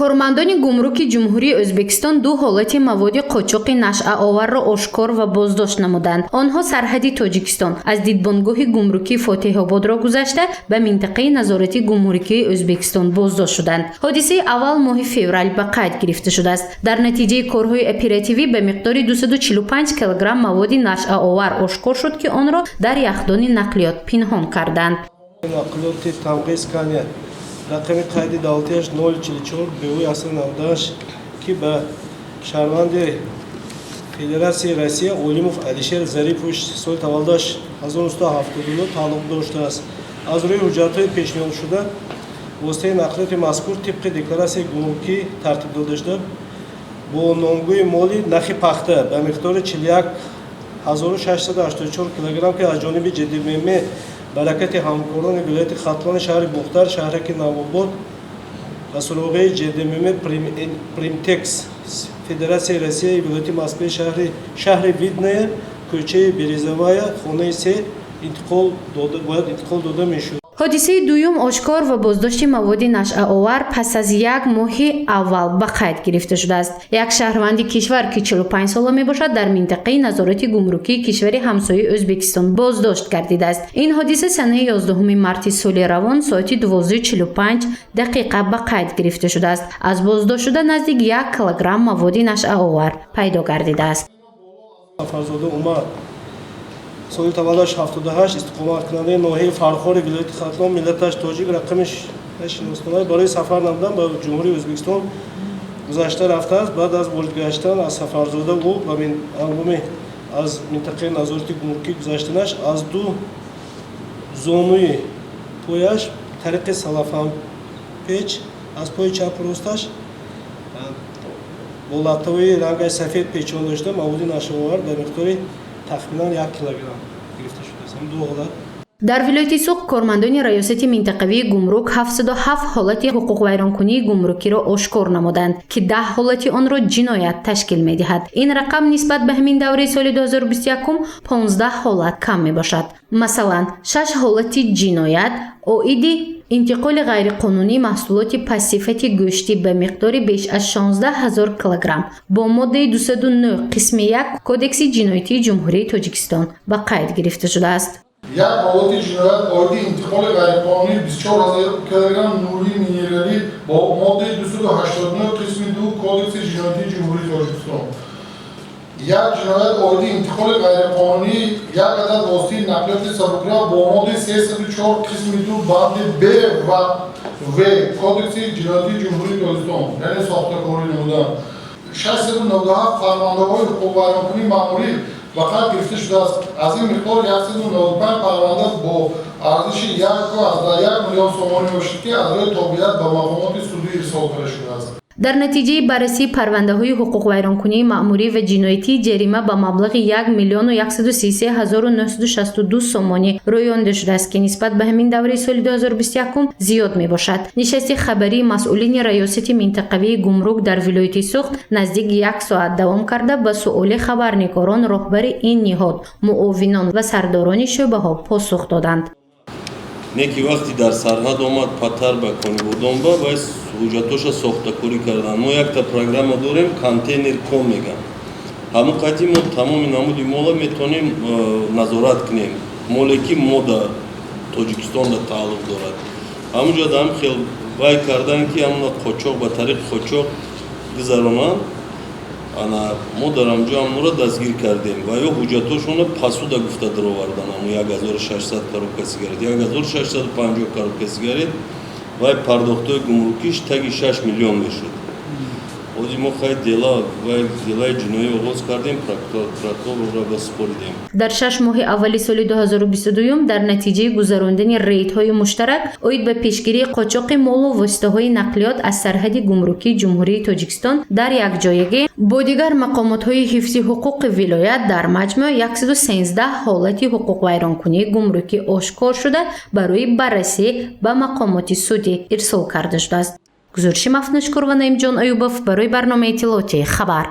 Кормандони гумруки Ҷумҳурии Ӯзбекистон ду ҳолати маводи қочоқи нашъаоварро ошкор ва боздошт намуданд. Онҳо сарҳади Тоҷикистон аз дидбонгоҳи гумрукии Фотеҳободро гузашта, ба минтақаи назорати гумрукии Ӯзбекистон боздошт шуданд. Ҳодисаи аввал моҳи феврал ба қайд гирифта шудааст. Дар натиҷаи корҳои оперативӣ ба миқдори 245 килограмм маводи нашъаовар ошкор шуд, ки онро дар яхдони нақлиёт пинҳон карданд. Нақлиёти тамғаи Скания, рақами қайди давлатиаш 044 БУ 198, ки ба шаҳрванди Федератсияи Россия Олимов Алишер Зарипович, соли таваллудаш 1979, тааллуқ доштааст. Аз рӯи ҳуҷҷатҳои пешниҳодшуда, воситаи нақлиёти мазкур тибқи декларатсияи гумрукӣ тартиб дода шуда, бо номгӯи моли нахи пахта ба миқдори 41 684 килограмм, ки аз ҷониби ЖДММ «Баракати» ҳамкорони вилояти Хатлони, шаҳри Бохтар, шаҳраки Навобод ба суроғаи ЖДММ «Примтекс» Федератсияи Россияи вилояти Москваи, шаҳри Видное, кӯчаи Березовая, хонаи 3 бояд интиқол дода мешуд. Ҳодисаи дуюм, ошкор ва боздошти маводи нашъаовар, пас аз як моҳи аввал ба қайд гирифта шудааст. Як шаҳрванди кишвар, ки 45 сола мебошад, дар минтақаи назорати гумрукии кишвари ҳамсояи Ӯзбекистон боздошт гардидааст. Ин ҳодиса санаи 11 марти соли равон соати 12:45 дақиқа ба қайд гирифта шудааст. Аз боздоштшуда наздик 1 килограмм маводи нашъаовар пайдо гардидааст. Фарзода Умар, соли таваллудаш 78, истиқоматкунандаи ноҳияи Фархори вилояти Хатлон, миллаташ тоҷик, рақами шиносномаи, барои сафар намудан ба Ҷумҳурии Ӯзбекистон гузашта рафтааст. Баъд аз ворид гаштан аз Сафарзода ӯ ба ҳангоми аз минтақаи назорати гумрукӣ гузаштанаш аз ду зонуи пояш тариқи салафанпеч аз пои чапу росташ бо латтаҳои рангаш сафед печонда шуда маводи нашъаовар ба миқдори тахминан 1 килограмм гирифта шудааст. Ду ҳолат. Дар вилояти Суғд кормандони раёсати минтақавии гумрук 77 ҳолати ҳуқуқвайронкунии гумрукиро ошкор намуданд, ки 10 ҳолати онро ҷиноят ташкил медиҳад. Ин рақам нисбат ба ҳамин давраи соли 2021 15 ҳолат кам мебошад. Масалан, шаш ҳолати ҷиноят оиди интиқоли ғайриқонунии маҳсулоти пастсифати гӯштӣ ба миқдори беш аз 16 ҳазор килограмм бо моддаи 209 қисми 1 Кодекси ҷиноятии Ҷумҳурии Тоҷикистон ба қайд гирифта шудааст. Як ҳолати ҷиноят оиди интиқоли ғайриқонунии 24 ҳазор килограмм нури минералӣ бо моддаи 289 қисми 2 Кодекси ҷиноятии Ҷумҳурии Тоҷикистон. Як ҷиноят оиди интиқоли ғайриқонунии як адад воситаи нақлиёти сабукрав бо моддаи 304 қисми 2 банди б ва в Кодекси ҷиноятии Ҷумҳурии Тоҷикистон, яъне сохтакорӣ намудан. 697 парвандаҳои ҳуқуқвайронкунии маъмурӣ ба қайд гирифта шудааст. Аз ин миқдор 195 парванда бо арзиши 1,1 миллион сомонӣ мебошад, ки аз рӯи тобеият ба мақомоти судӣ ирсол карда шудааст. Дар натиҷаи баррасии парвандаҳои ҳуқуқвайронкунии маъмурӣ ва ҷиноятӣ ҷарима ба маблағи 1 миллиону 133 ҳазору 962 сомонӣ рӯёнда шудааст, ки нисбат ба ҳамин давраи соли 2021 зиёд мебошад. Нишасти хабарии масъулини раёсати минтақавии гумрук дар вилояти Суғд наздик як соат давом карда, ба суоли хабарнигорон роҳбари ин ниҳод, муовинон ва сардорони шӯъбаҳо посух доданд. Не ки вақте дар сарҳад омад патар ба Конибодом ба вай ҳуҷҷатоша сохтакорӣ карданд. Мо якта программа дорем, контейнер ком мегам. Ҳамон қайти мо тамоми намуди мола метавонем назорат кунем, моле ки мо дар Тоҷикистонда тааллуқ дорад. Ҳамун ҷо ҳам хел вай кардан, ки ҳамуна қочоқ, ба тариқи қочоқ гузаронанд. Ана мо дар ҳамҷо ҳамонро дастгир кардем ва ё ҳуҷҷатҳошонро пасуда гуфта даровардан. Ҳамун 1600 коробка сигарет, 1650 коробка сигарет, вай пардохтҳои гумрукиш таги 6 миллион мешуд. Ҳозир мо хай дела, вай делаи ҷиноӣ оғоз кардем, прокурорро ба супоридем. Дар 6 моҳи аввали соли 2022 дар натиҷаи гузарондани рейдҳои муштарак оид ба пешгирии қочоқи молу воситаҳои нақлиёт аз сарҳади гумрукии Ҷумҳурии Тоҷикистон дар якҷоягӣ бо дигар мақомотҳои ҳифзи ҳуқуқи вилоят дар маҷмӯъ 113 ҳолати ҳуқуқвайронкунии гумрукӣ ошкор шуда, барои баррасӣ ба мақомоти судӣ ирсол карда шудааст. Гузориши Мафнушкур ва Наимҷон Аюбов барои барномаи иттилоотии «Хабар».